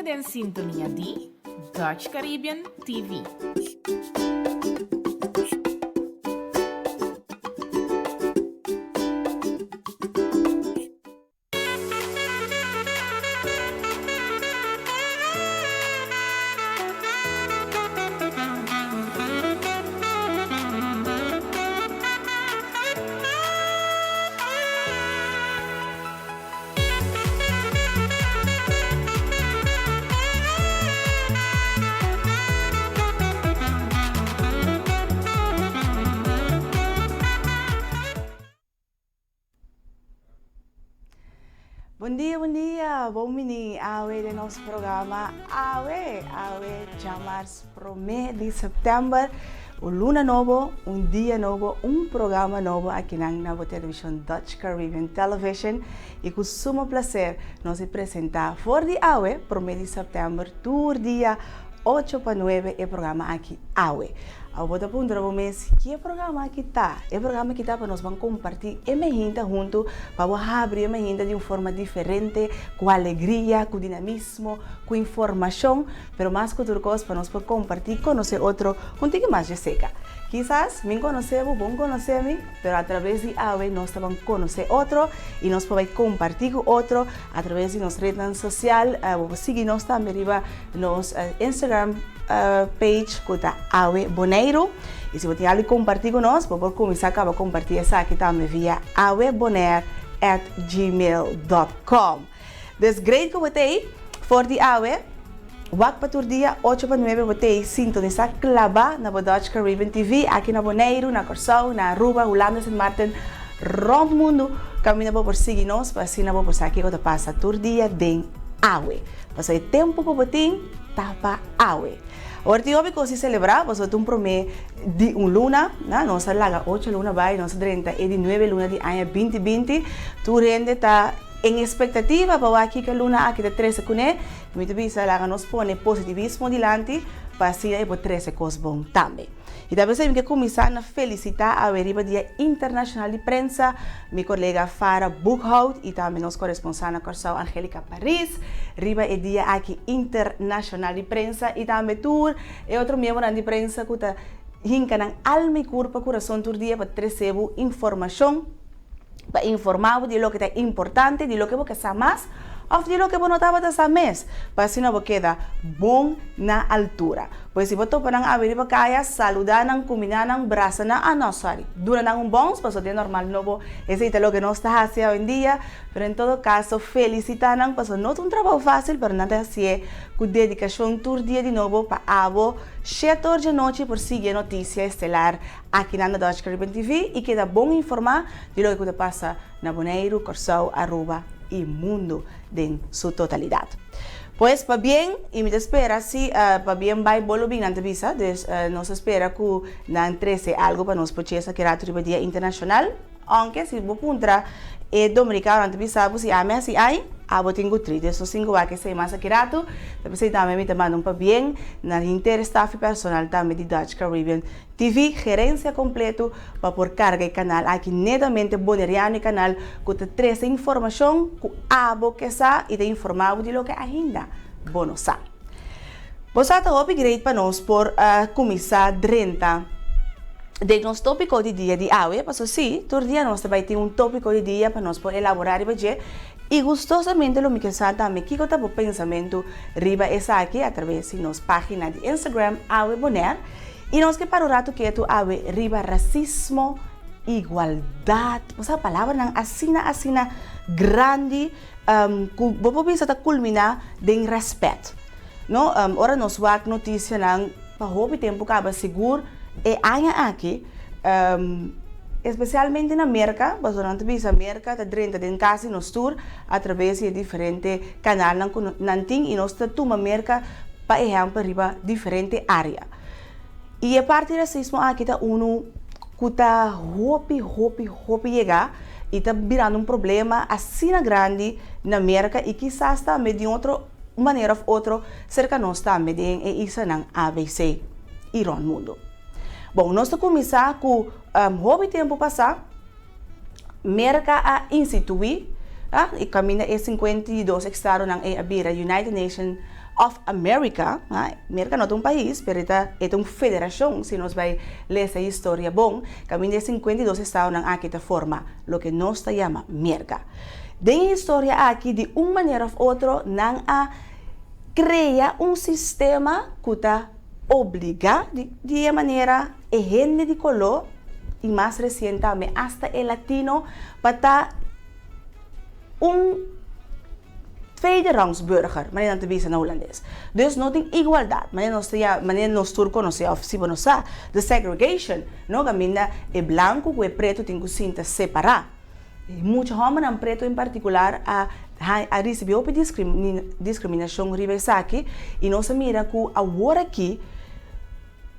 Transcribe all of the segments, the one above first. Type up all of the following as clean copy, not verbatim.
den sintonia di Dutch Caribbean TV. Bon dia, bon dia, bon bini awe den nos programa Awe, awe djamars prome di september, un luna nobo, un dia nobo, un programa nobo akinan na bo television Dutch Caribbean Television y cu sumo placer nos di presenta for di awe prome di september tur dia ocho pa nuebe e programa aki Awe. Awe bo ta puntra bo mes, ki e programa aki ta? E programa aki ta pa nos ban kompartí e mehinta huntu, pa bo habri e mehinta di un forma diferente, ku alegria, ku dinamismo, ku informashon, pero mas ku tur kos pa nos por kompartí, konosé otro un tiki mas dje seka. Kisas mi konosé bo, bo konosé mi, pero atraves di awe nos ta ban konosé otro i nos por bai kompartí ku otro atraves di nos retnan sosial. Bo por sigui nos tambe riba nos Instagram page ku ta Awe Boneiru. I si bo tin algu di kompartí ku nos, bo por kuminsá kaba kompartí esaki tambe via awebonair at gmail dot com. Dus great ku bo ta ei for di awe, wak pa tur dia ocho pa nuebe bo ta ei sintonisá klabá na bo Dutch Caribbean TV aki na Boneiru, na Kòrsou, na Aruba, Hulanda, Sint Maarten, rònt mundu kaminda bo por sigui nos pa asina bo por sa kiko ta pasa tur dia den awe. Pasobra e tempu ku bo tin ta pa awe. Ora tin hopi kos di selebrá, pasobra ta un promé di un luna, na, nos a laga ocho luna bai, nos a drenta e di nuebe luna di aña binti binti. Tur hende ta en espektativa pa wak kiko e luna aki ta trese kuné. Mi ta bisa laga nos pone positivismo dilanti pa asina e por trese kos bon tambe. I ta p'esei mi ke kuminsá na felisitá awe riba Dia Internashonal di Prensa mi kolega Farah Boekhout i tambe nos koresponsal na Kòrsou Angelica Paris riba e dia aki internashonal di prensa i tambe tur e otro miembronan di prensa ku ta hinka nan alma i kurpa kurason tur dia pa trese bo informashon pa informá bo di loke ta importante, di loke bo ke sa mas òf di loke bo no tabata sa mes, pa asina bo keda bon na altura. Pues si bo topa nan awe riba kaya, saludá nan, kuminá nan, brasa nan, ah no, sòri, duna nan un bòns, pasobra den normal no bo, esei ta loke nos ta hasi awendia, pero en todo kaso felisitá nan, pasobra no ta un trabou fásil, pero nan ta hasié ku dedikashon tur dia di nobo pa abo shete or djanochi por sigui e notisia estelar Akinan na Dutch Caribbean TV i keda bon informá di loke ku ta pasa na Boneiru, Kòrsou, Aruba i mundu den su totalidat. Pues pabien i mi ta spera si pabien bai bo lo bin nan ta bisa, dus nos ta spera ku nan trese algu pa nos por chesa ki ratu riba dia internashonal, ounke si bo puntra e dominikano nan ta bisa bo si ami hasi ai, abo tin ku tri, dus nos tin ku wak esei mas aki ratu, ta p'esei tambe mi ta manda un pabien na henter staf i personal tambe di Dutch Caribbean TV, gerencia completo pa por carga e canal aki netamente Boneriano e canal cu ta trece informacion cu abo ke sa y ta informa bo di loke ainda bo no sa. Bo sa ta hopi great pa nos por cuminsa drenta den nos topico di dia di awe paso si tur dia nos ta bay tin un topico di dia pa nos por elabora riba dje y gustosamente lo mi ke sa tambe kico ta bo pensamento riba esaki a traves di nos pagina di Instagram awe Bonaire. I nos ke para un ratu ketu awe riba rasismo, igualdat, bo sa palabranan asina asina grandi ku bo por bisa ta kulminá den rèspèt. No, ora nos wak notisianan pa hopi tempu kaba sigur e aña aki, espesialmente na Merka, pasobra nan ta bisa Merka ta drenta den kas di nos tur atraves di e diferente kanalnan ku nan tin i nos ta tuma Merka pa ehèmpel riba diferente área. I e parti rasismo aki ta unu ku ta hopi, hopi, hopi yegá i ta birando un problema asina grandi na Merka i kisas tambe di un otro manera òf otro serka nos tambe den e islanan ABC i rònt mundu. Bon, nos ta kuminsá ku hopi tempu pasá Merka a instituí i kaminda e 52 estadonan ei a bira United Nation. of America, Merka no ta un pais, pero e ta e ta un federashon, si nos bai lesa e historia bon, kaminda e 52 estadonan aki ta forma loke nos ta yama Merka. Den e historia aki, di un manera òf otro, nan a krea un sistema ku ta obligá di di e manera e hende di koló, i mas resien tambe asta e latino, pa ta un tweederangsburger, manera nan ta bisa na hulandes. Dus no tin igualdat, manera nos ta ya, manera nos tur konosé òf si bo no sa, the segregation, no, kaminda e blanku ku e pretu tin ku sinta separá. E mucha hòmbernan pretu en partikular a a risibí hopi diskriminashon riba esaki i nos a mira ku awor aki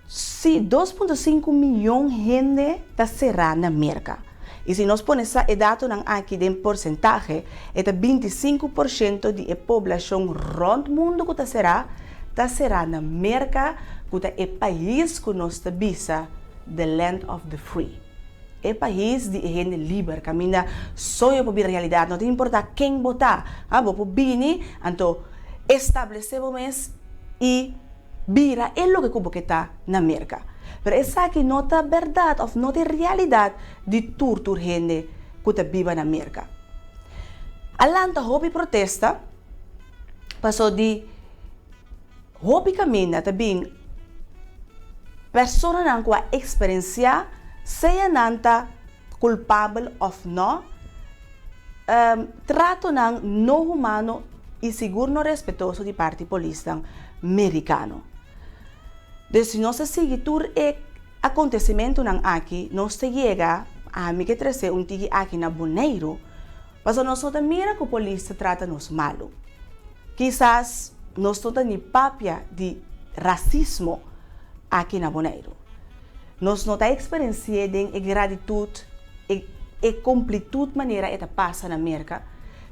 si 2.5 miyon hende ta será na Merka. I si nos pone sa e datonan aki den porsentahe, e ta 25% di e poblashon rònt mundu ku ta será, ta será na Merka ku ta e pais ku nos ta bisa the land of the free. E pais di e hende liber kaminda soño por bira realidat, no ta importá ken bo ta, bo por bini anto establesé bo mes i bira e loke ku bo ke ta na Merka. Pero esaki no ta bèrdat òf no ta e realidat di tur tur hende ku ta biba na Merka. A lanta hopi protesta paso di hopi kaminda ta bin personanan ku a eksperensiá sea nan ta kulpabel òf nò, tratonan no humano i sigur no respetoso di parti polisnan merikano. Dus si nos a sigui tur e akontesimentunan aki, nos ta yega, ami ke trese un tiki aki na Boneiru, pasobra nos no ta mira ku polis ta trata nos malu. Kisas nos no ta ni papia di rasismo aki na Boneiru. Nos no ta eksperensi'é den e gratitut, e e komplitut manera e ta pasa na Merka,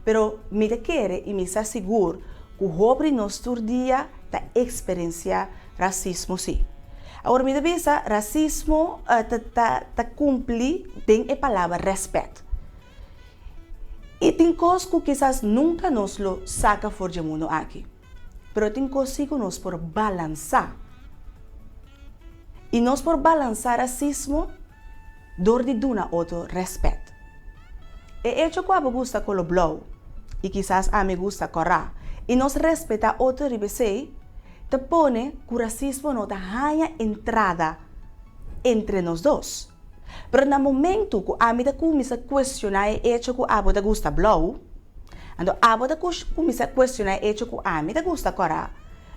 pero mi ta kere i mi sa sigur ku hopi di nos tur dia ta eksperensiá rasismo sí. Awor mi ta bisa rasismo ta ta ta kumpli den e palabra rèspèt. I tin kos ku kisas nunka nos lo saka for dje mundu aki, pero tin kos sí ku nos por balansá. I nos por balansá rasismo dor di duna otro rèspèt. E echo ku abo gusta kolo blou i kisas ami gusta kòrá i nos respetá otro riba esei, ta pone ku rasismo no ta haña entrada entre nos dos. Pero na momentu ku ami ta kuminsá kuestioná e echo ku abo ta gusta blou, anto abo ta kuminsá kuestioná e echo ku ami ta gusta kòrá,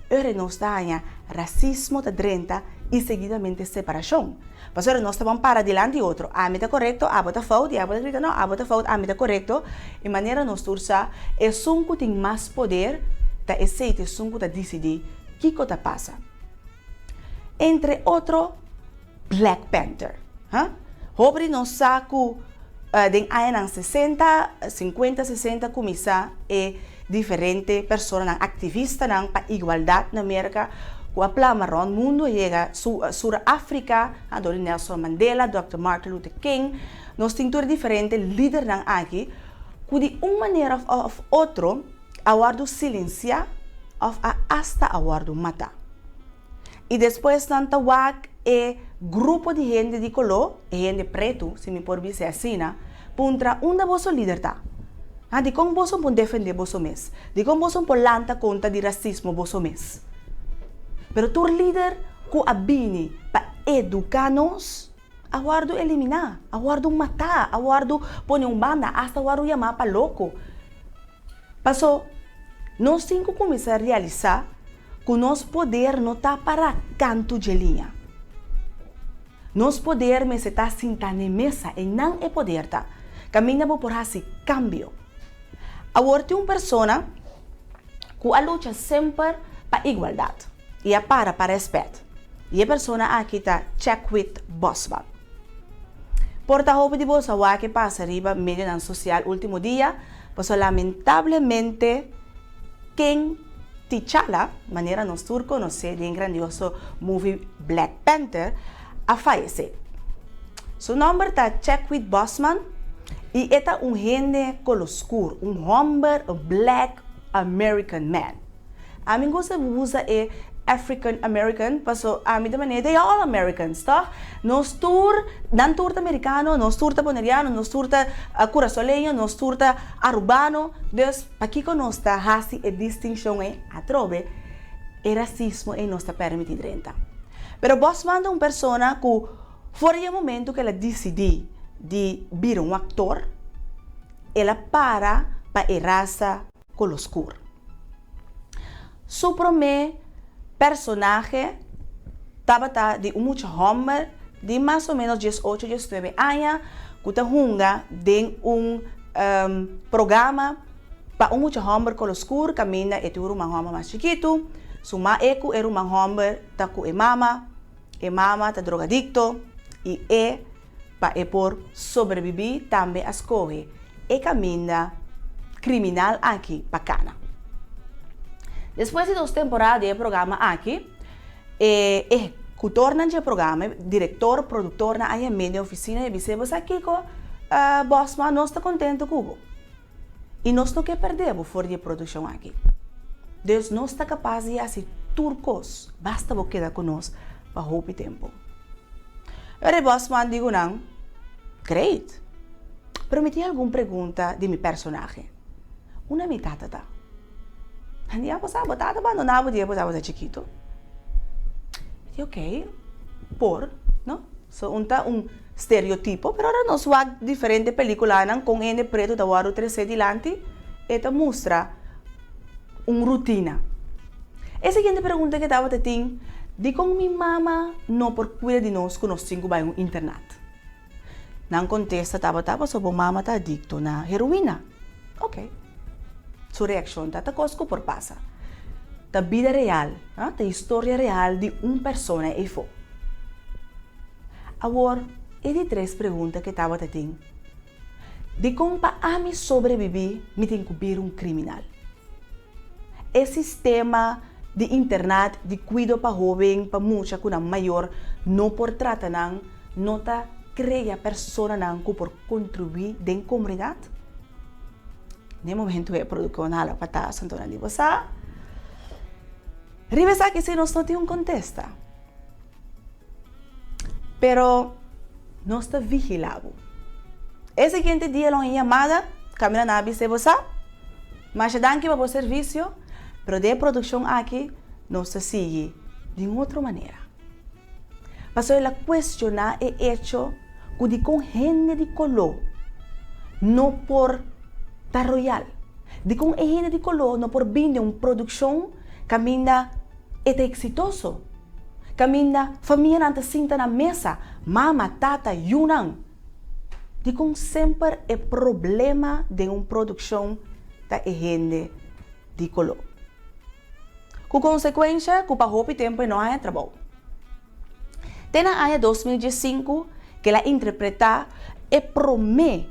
ora nos ta haña rasismo ta drenta i seguidamente separashon. Pasobra nos ta ban para dilanti otro, ami ta korekto, abo ta fout, i abo ta grita no, abo ta fout, ami ta korekto. I manera nos tur sa, esun ku tin mas poder ta esei ta esun ku ta disidí kiko ta pasa. Entre otro Black Panther. Ha? Hopi di nos sa ku den añanan 60, 50, 60 kuminsá e diferente personanan, aktivistanan pa igualdat na Merka ku a plama rònt mundu a yega Sur Afrika, dor di Nelson Mandela, Dòkter Martin Luther King. Nos tin tur e diferente lidernan aki ku di un manera òf otro a wòrdu silensiá òf a asta a wòrdu matá. I despues nan ta wak e grupo di hende di koló, e hende pretu, si mi por bis'é asina, puntra, Unda boso lider ta? Ha, dikon boso por defendé boso mes? Dikon boso por lanta kontra di rasismo boso mes? Pero tur lider ku a bini pa eduká nos a wòrdu eliminá, a wòrdu matá, a wòrdu pone un banda, asta a wòrdu yamá pa loko. Paso, nos tin ku kuminsá realisá ku nos poder no ta pará kantu dje liña. Nos poder mester ta sintá n'e mesa, einan e poder ta, kaminda bo por hasi kambio. Awor tin un persona ku a lucha semper pa igualdat i a para pa rèspèt, i e persona aki ta Chadwick Boseman. Por ta hopi di boso a wak e pasa riba medionan sosial último dia, pasobra lamentablemente ken T'Challa, manera nos tur konosé den grandioso movie Black Panther, a fayesé. Su nòmber ta Chadwick Boseman i e ta un hende kolo skur, un hòmber, a black American man. Ami gusta usa e African American paso ami ta manera they all Americans tòg? Nos tur, nan tur ta Merikano, nos tur ta Boneriano, nos tur ta Kurasoleño, nos tur ta Arubano, dus pakiko nos ta hasi e distinshon ei atrobe? E rasismo ei nos ta permití drenta. Pero Bosman ta un persona ku for di e momento ku el a disidí di bira un aktor, el a para pa e rasa kolo skur. Su promé personahe tabata di un mucha hòmber di mas o ménos diesocho, diesnuebe aña ku ta hunga den un programa pa un mucha hòmber kolo skur kaminda e tin un ruman hòmber mas chikitu. Su ma e ku e ruman hòmber ta ku e mama. E mama ta drogadikto i e pa e por sobrebibí tambe a skohe e kaminda kriminal aki pa kana. Despues di dos temporada di e programa aki, e ehekutornan dje programa, e direktor, produktornan a yam'é den ofisina i a bis'é, Bo sa kiko, Bosman, nos ta kontentu ku bo i nos no ke pèrdè bo for di e produkshon aki. Dus nos ta kapas di hasi tur kos, basta bo keda ku nos pa hopi tempu. Pero e bosman di ku nan, Great! Pero mi tin algun pregunta di mi personahe. Unda mi tata ta? Nan di, Abo sa, bo tata bandona bo dia bo tabata chikitu. Mi di, Ok, por, no? So un ta un stereotipo, pero ora nos wak diferente peliculanan con hende pretu ta wòrdu trese dilanti, e ta mustra un rutina. E siguiente pregunta ke tabata tin, Dikon mi mama no por kuida di nos ku nos tin ku bai un internat? Nan kontesta tabata, Pasobra bo mama ta adikto na heroina. Oke. Su reakshon ta, Ta kos ku por pasa. Ta bida real, ta historia real di un persona eifó. Awor, e di tres pregunta ke tabata tin, Dikon pa ami sobrebibí mi tin ku bira un kriminal? E sistema di internat di kuido pa hóben, pa mucha ku nan mayor no por trata nan, no ta krea personanan ku por kontribuí den komunidat? Den momentu e produkshon hala pa tas, anto nan di bo sa, riba esaki si nos no tin un kontesta. Pero nos ta vigilá bo. E siguiente dia lo un yamada, kaminda nan a bis'é bo sa, Masha danki pa bo servisio, pero den e produkshon aki nos ta sigui di un otro manera. Pasobra el a kuestioná e echo ku dikon hende di koló no por ta royal, dikon e hende di koló no por bini den un produkshon kaminda e ta eksitoso. Kaminda famianan ta sinta na mesa, mama, tata, yunan. Dikon semper e problema den un produkshon ta e hende di koló? Ku konsekuensha ku pa hopi tempu e no haña trabou. Te na aña 2015 ku el a interpretá e promé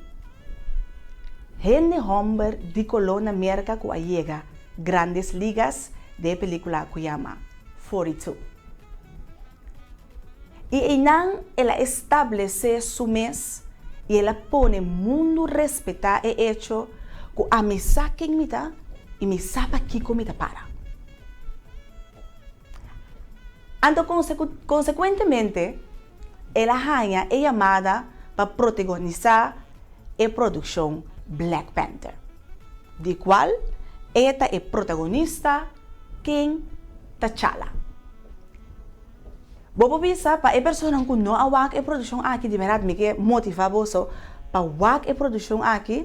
hende hòmber di koló na Merka ku a yega Grandes Ligas den e pelíkula ku yama 42. I einan el a establesé su mes i el a pone mundu respetá e echo ku ami sa ken mi ta i mi sa pakiko mi ta para. Anto konsekuentemente el a haña e yamada pa protagonisá e produkshon Black Panther, di kual e ta e protagonista Ken T'Challa. Bo por bisa pa e personanan ku no a wak e produkshon aki, di bèrdat mi ke motivá boso pa wak e produkshon aki,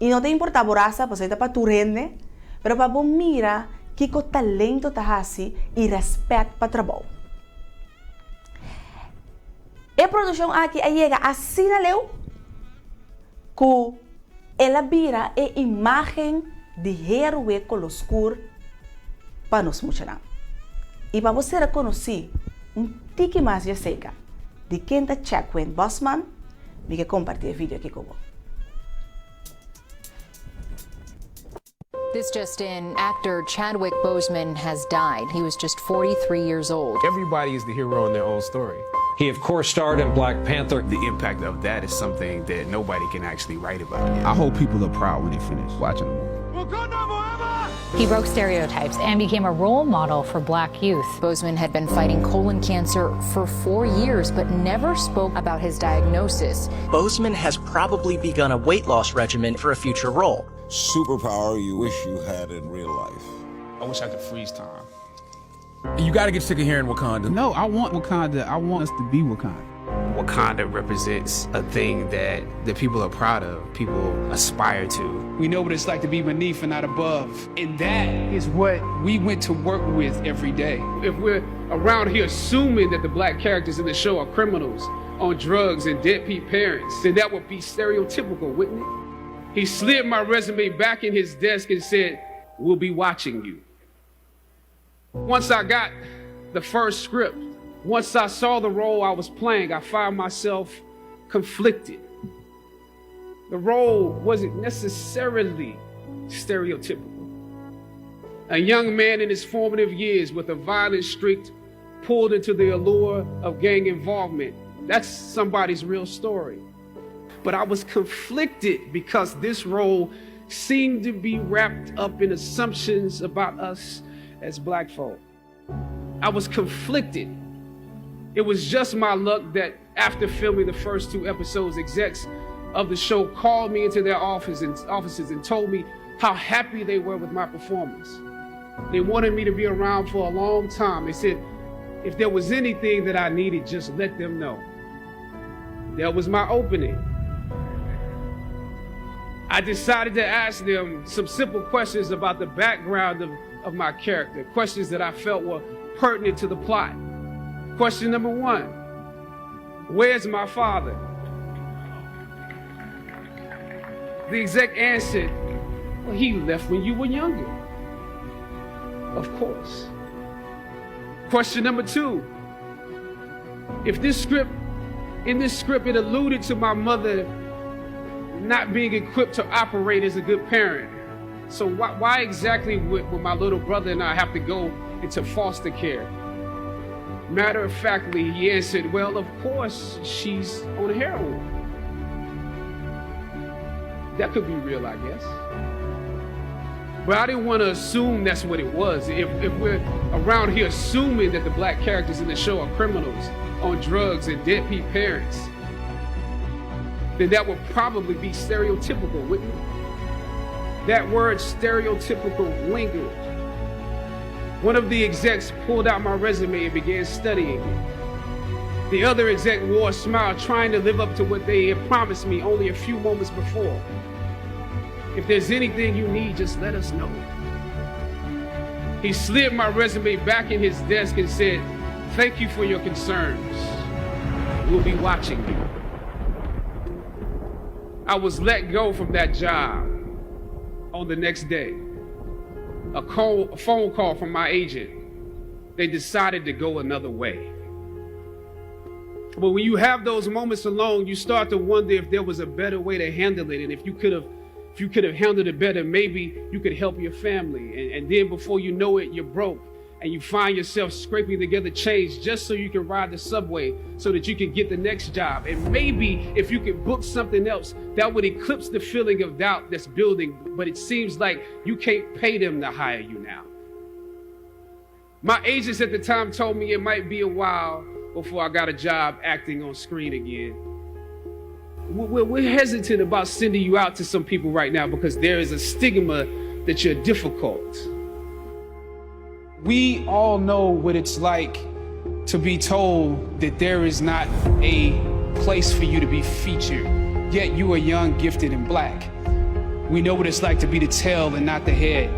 i no ta importá bo rasa pasobra e ta pa tur hende, pero pa bo mira kiko talento ta hasi i rèspèt pa trabou. E produkshon aki a yega asina leu ku el a bira e imágen di héroe kolo skur pa nos muchanan. I pa bo sera konosí un tiki mas djaserka di ken ta Checkwin Bosman, mi ke kompartí e video aki ku bo. This just in, actor Chadwick Boseman has died. He was just 43 years old. Everybody is the hero in their own story. He, of course, starred in Black Panther. The impact of that is something that nobody can actually write about. I hope people are proud when they finish watching the movie. Wakanda forever! He broke stereotypes and became a role model for black youth. Boseman had been fighting colon cancer for four years, but never spoke about his diagnosis. Boseman has probably begun a weight loss regimen for a future role. Superpower you wish you had in real life. I wish I could freeze time. You got to get sick of hearing Wakanda. No, I want Wakanda. I want us to be Wakanda. Wakanda represents a thing that the people are proud of, people aspire to. We know what it's like to be beneath and not above. And that is what we went to work with every day. If we're around here assuming that the black characters in the show are criminals on drugs and deadbeat parents, then that would be stereotypical, wouldn't it? He slid my resume back in his desk and said, We'll be watching you. Once I got the first script, once I saw the role I was playing, I found myself conflicted. The role wasn't necessarily stereotypical. A young man in his formative years with a violent streak pulled into the allure of gang involvement. That's somebody's real story. But I was conflicted because this role seemed to be wrapped up in assumptions about us as black folk. I was conflicted. It was just my luck that after filming the first two episodes, execs of the show called me into their office and, offices and told me how happy they were with my performance. They wanted me to be around for a long time. They said if there was anything that I needed, just let them know. That was my opening. I decided to ask them some simple questions about the background of, of my character, questions that I felt were pertinent to the plot. Question number one Where's my father? The exec answered, Well, he left when you were younger. Of course. Question number two If this script, in this script, it alluded to my mother not being equipped to operate as a good parent. So why, why exactly would, would my little brother and I have to go into foster care? Matter of factly, he answered, Well, of course, she's on heroin. That could be real, I guess. But I didn't want to assume that's what it was. If, if we're around here assuming that the black characters in the show are criminals on drugs and deadbeat parents, then that would probably be stereotypical, wouldn't it? That word stereotypical lingered. One of the execs pulled out my resume and began studying it. The other exec wore a smile, trying to live up to what they had promised me only a few moments before. If there's anything you need, just let us know. He slid my resume back in his desk and said, Thank you for your concerns. We'll be watching you. I was let go from that job on the next day. A, call, a phone call from my agent. They decided to go another way. But when you have those moments alone, you start to wonder if there was a better way to handle it. And if you could have if you could have handled it better, maybe you could help your family. And, and then before you know it, you're broke and you find yourself scraping together change just so you can ride the subway so that you can get the next job. And maybe if you could book something else, that would eclipse the feeling of doubt that's building. But it seems like you can't pay them to hire you now. My agents at the time told me it might be a while before I got a job acting on screen again. We're, we're hesitant about sending you out to some people right now because there is a stigma that you're difficult. We all know what it's like to be told that there is not a place for you to be featured, yet you are young, gifted, and black. We know what it's like to be the tail and not the head.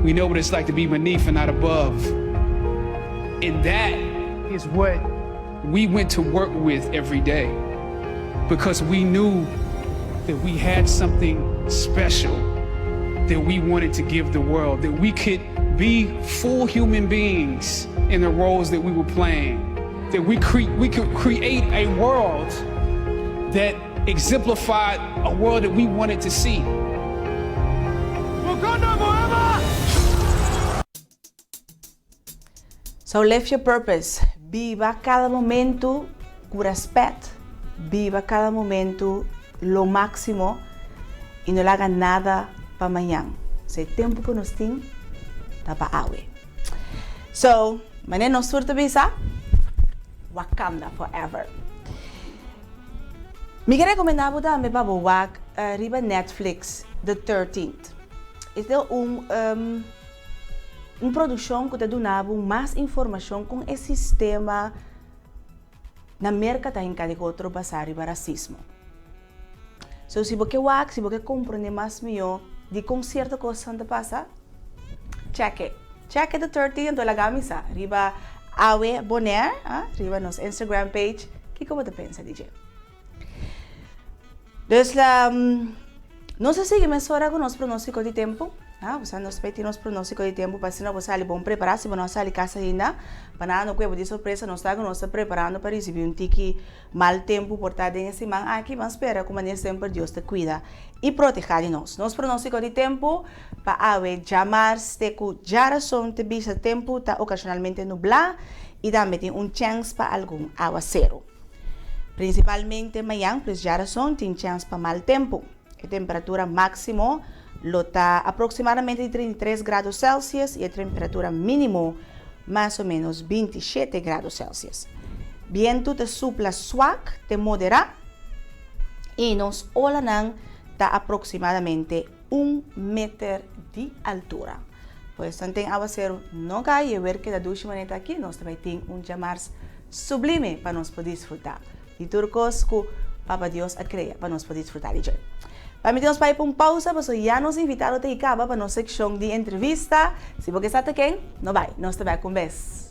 We know what it's like to be beneath and not above. And that is what we went to work with every day because we knew that we had something special that we wanted to give the world, that we could be full human beings in the roles that we were playing, that we, cre- we could create a world that exemplified a world that we wanted to see. Wakanda forever! So live your purpose. Biba kada momento ku rèspèt. Biba kada momento lo máksimo i no laga nada pa mañan. So e tempu ku nos tin ta pa awe. So, manera nos tur ta bisa, Wakanda forever. Mi ke rekomendá bo tambe pa bo wak riba Netflix The Thirteenth. E ta un un produkshon ku ta duna bo mas informashon kon e sistema na Merka ta hinká di otro basá riba rasismo. So si bo ke wak, si bo ke komprendé mas mihó dikon sierto kosnan ta pasa, check it. Check it the 13 anto laga mi sa riba Awe Bonaire, ah, riba nos Instagram page, kiko bo ta pensa di dje. Dus la, nos a sigui mesora ku nos pronóstiko di tempu. Ah, bo sa nos bai tin nos pronóstiko di tempu pa asina bo sali bon prepará si bo no a sali kas ainda. Pa nada no kue bo di sorpresa, nos ta ku nos ta preparando pa risibí un tiki Mal tempu por ta den e siman aki, ban spera ku manera semper Dios ta kuida i protehá di nos. Nos pronóstiko di tempu pa awe djamars te ku djarason ta bisa tempu ta okashonalmente nublá i tambe tin un chèns pa algun awaseru. Prinsipalmente mañan plus djarason tin chèns pa mal tempu. E temperatura máksimo lo ta aproksimadamente di 33 grado Celsius i e temperatura mínimo mas o ménos 27 grado Celsius. Bientu ta supla swak te moderá i nos olanan ta aproksimadamente un meter di altura. Pues tanten awaseru no kai i e wer keda dushi manera ta aki, nos ta bai tin un djamars sublime pa nos por disfrutá. Di tur kos ku Papa Dios a krea pa nos por disfrutá di dje. Permití nos bai pa un pausa pasobra ya nos invitado ta kaba pa nos sekshon di entrevista. Si bo ke sa ta ken, no bai, nos ta bek un bes.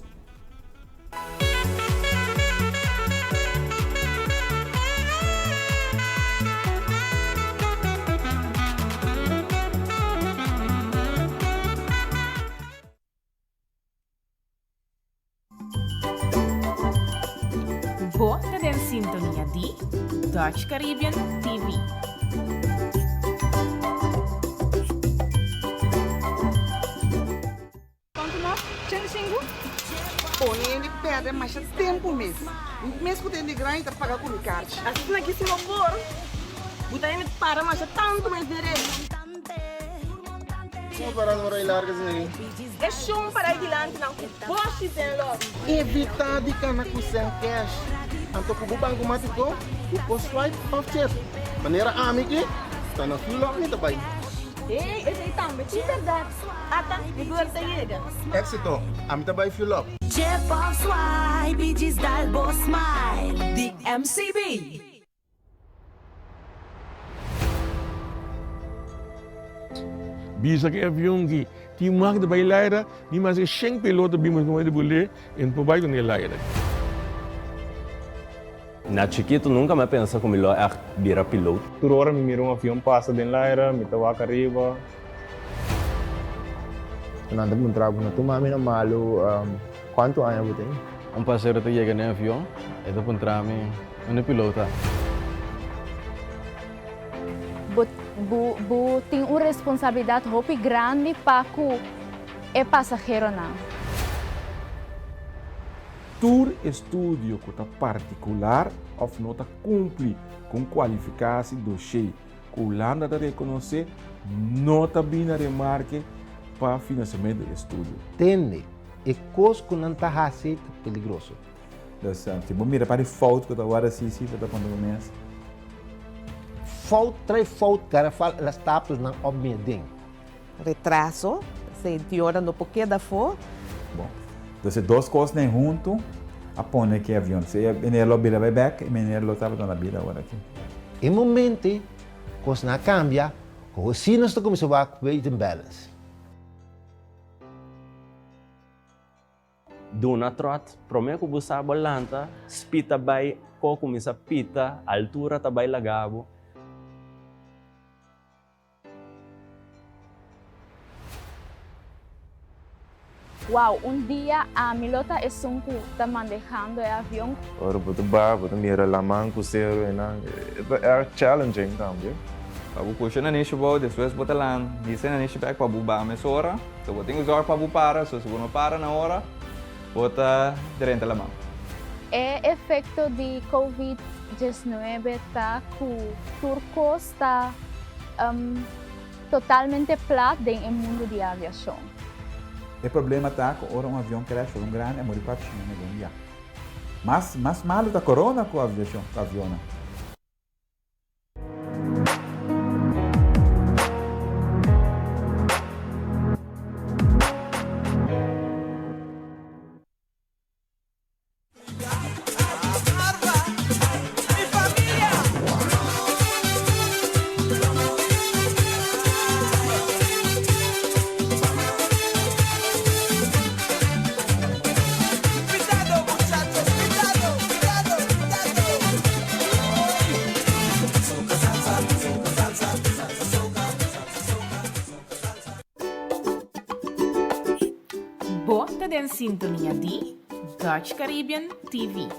Bo ta den sintonia di Dutch Caribbean TV. Cuanto mas? 85? Pone hende perde masha tempo mes. Mes cu ta hende grandi ta paga cu mi carchi. Asina ki si bo por, bo ta hende para masha tanto mes den red. Como para no rai larga asina ei? E shon para e dilanti nan ku boshi den los. Evitá di kana ku sèn kèsh. Anto ku bo bankomatiko, bo por swipe òf chip. Manera ami ki ta na fuel up mi ta bai. Hey, esei tambe tin bèrdat. Ata, mi buer ta yega. Éksito! Ami ta bai fuel up. Chip òf swipe i djis dal bo smile di MCB. Bisa ku e avion ki tin mag di bai laira, ni maske shen piloto bin mas ku bul'é, e no por bai ku ne laira. Na chikitu nunka mi a pensa ku mi lo ègt bira pilot. Tur ora mi mira un avion pasa den laira, mi ta wak ariba. Nan ta puntra bo, no tuma mi na malu, kuantu aña bo tin? Un pasero ta yega den avion, e ta puntra mi, Unda pilot ta? Bo bo bo tin un responsabilidat hopi grandi pa ku e pasaheronan. Tur estudio ku ta partikular òf no ta kumpli ku un kualifikasi doshé ku Hulanda ta rekonosé no ta bini na remarke pa finansiamentu di estudio. Tende, e kos ku nan ta hasi ta peligroso. Dus si bo mira pa di fout ku ta wòrdu hasi si bo ta konta bo mes. Fout trai fout garafal el a stapel nan op mi den. Retraso, senti ora no por keda afó. Bon. Dus e dos kosnan huntu a pone ku e avion. Si e meneer lo bira bai bèk, e meneer lo tabata na bida awor aki. E momento kosnan a kambia, si nos ta kuminsá wak weight and balance. Duna tròt, promé ku bo sa bo lanta, speed ta bai, ko kuminsá pita, altura ta bai laga bo. Wow, un dia ami lo ta esun ku ta mandehando e avion. Ora bo ta baha bo ta mira laman ku seru einan, e ta erg challenging tambe. Pa bo pusha nanishi bou, despues bo ta lan hisa e nanishi bek pa bo baha mesora. So bo tin ku zorg pa bo para, so si bo no para na ora, bo ta drenta laman. E efekto di Covid 19 ta ku tur kos ta. totalmente plat den e mundu di aviashon. E problema ta ku ora un avion crash un grandi a muri 400 hende den un dia. Mas mas malu ta corona ku aviashon ku avionnan. Bo ta den sintonia di Dutch Caribbean TV.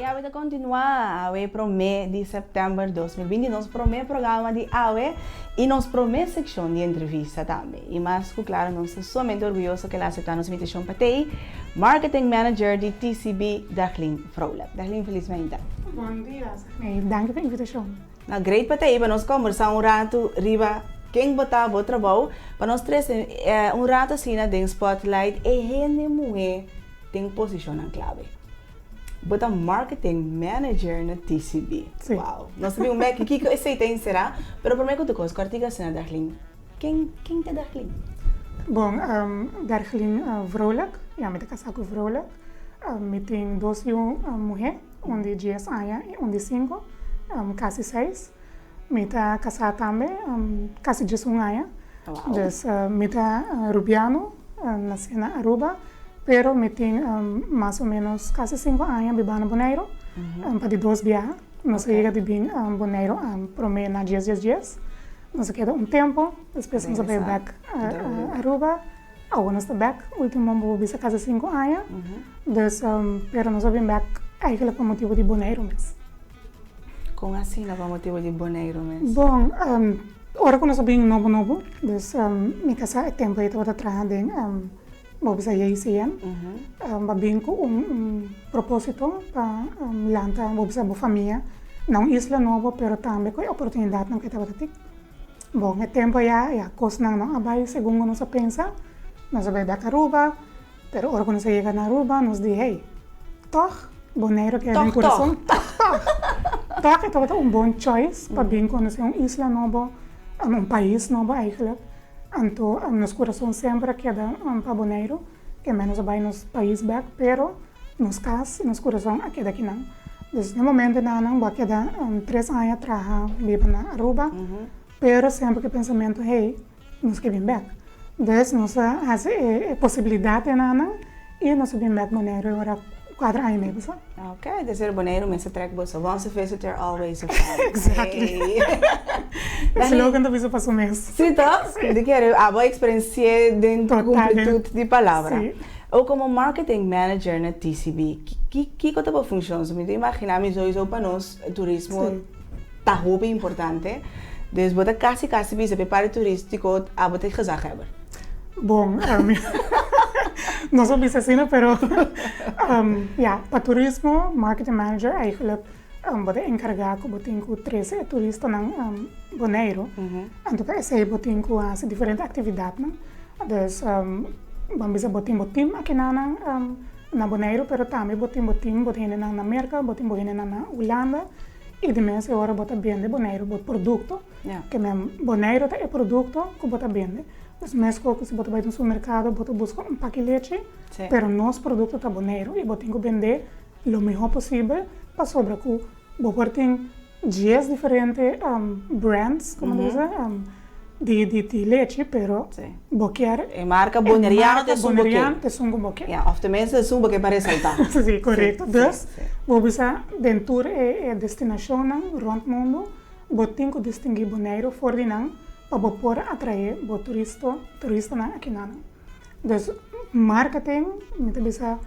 Y awe ta continua, awe prome di september 2020, nos prome programa di awe y nos prome seccion di entrevista tambe. Y mas cu claro nos ta sumamente orguyoso cu el a acepta nos invitacion pa t'ey Marketing Manager di TCB, Daglin Vrolijk. Daglin, feliz mainta. Bon dia, Sahney. Danki pa invitacion. No, great pa t'ey pa nos combersa un rato riba ken bo ta, bo trabou, pa nos trece un rato asina den spotlight e hende muhe den posicionnan clave. Bo ta marketing manager na TCB. Sí. Wow. Nos ta bin un bek kiko esey ta encera, pero prome cu tur cos, cortico asina Darlene. Ken, ken ta Darlene? Bon, Darlene Vrolijk, ya mi ta casa cu Vrolijk. Mi tin dos yu muhe, un di dies aña y un di cinco, casi seis. Mi ta casá tambe, casi 11 aña. Wow. Dus mi ta Rubiano, nací na Aruba, pero mi tin mas o menos casi cinco aña biba na Boneiru, pa di dos biaha. Nos a yega di bin Boneiru prome na dies dies dies. Nos a keda un tempo, despues nos a bai bek Aruba. Awor nos ta bek, ultimo bo por bisa casi cinco aña. Dus, pero nos a bin bek eigenlijk pa motibo di Boneiru mes. Kon asina pa motibo di Boneiru mes? Bon, ora ku nos a bin nobo nobo, dus mi kasá e tempu ei tabata traha den bo bisa JCN, bo a bin ku un propósito pa lanta bo bisa bo famia na un isla nobo pero tambe ku e oportunidatnan ku e tabata tin. Bon, e tempu aya ya kosnan no a bai segun ku nos a pensa, nos a bai bèk Aruba, Pero ora ku nos a yega na Aruba nos di hey, tòg Boneiru keda den kurason, tòg tòg! Tòg e tabata un bon choice pa bin konosé un isla nobo, un pais nobo eigenlijk. Anto nos kurason semper a keda pa Boneiru, ke men nos a bai nos pais bèk, pero nos kas i nos kurason a keda akinan. Dus den momentonan bo a keda tres aña traha biba na Aruba, pero semper ku e pensamentu hey, Nos ke bin bek. Dus nos a hasi e posibilidat den nan i nos a bin bek Boneiru e ora kuater aña mei pasá. Ok, desir Boneiru mester trek boso. Once a visitor, always a friend. Exactly. E slogan ta bisa pa su mes. Si toch? Di kere abo a eksperensi'é den kumplitut di palabra. Si. O komo marketing manager na TCB, kiko ta bo funshon? So mi ta imaginá mi souiso pa nos turismo Ta hopi importante. Dus bo ta kasi kasi bisa p'e parti turístiko abo ta e gezaghebber. Bon, no sa bisa asina pero ya, pa turismo marketing manager eigenlijk bo ta enkargá ku bo tin ku trese e turistanan Boneiru. Anto pa esei bo tin ku hasi diferente aktividatnan. Dus ban bisa bo tin bo tim akinanan na Boneiru pero tambe bo tin bo tim bo hendenan na Merka, bo tin bo hendenan na Hulanda. I di mes e ora bo ta bende Boneiru bo produkto, ke men Boneiru ta e produkto ku bo ta bende. Dus meskos ku si bo ta bai den supermerkado bo ta buska un paki lechi, pero nos produkto ta Boneiru i bo tin ku bend'é lo mihó posibel pasobra ku bo por tin dies diferente brands, komo ta bisa. di di di lechi pero bo kier E marka Boneriano ta esun bo ke. Boneriano ta esun ku bo ke. Ya, òf tenminste esun bo ke pa resaltá. Sí, korekto. Dus bo bisa den tur e e destinashonnan rònt mundu bo tin ku distinguí Boneiru for di nan pa bo por atraé bo turisto turistanan akinan. Dus marketing mi ta bisa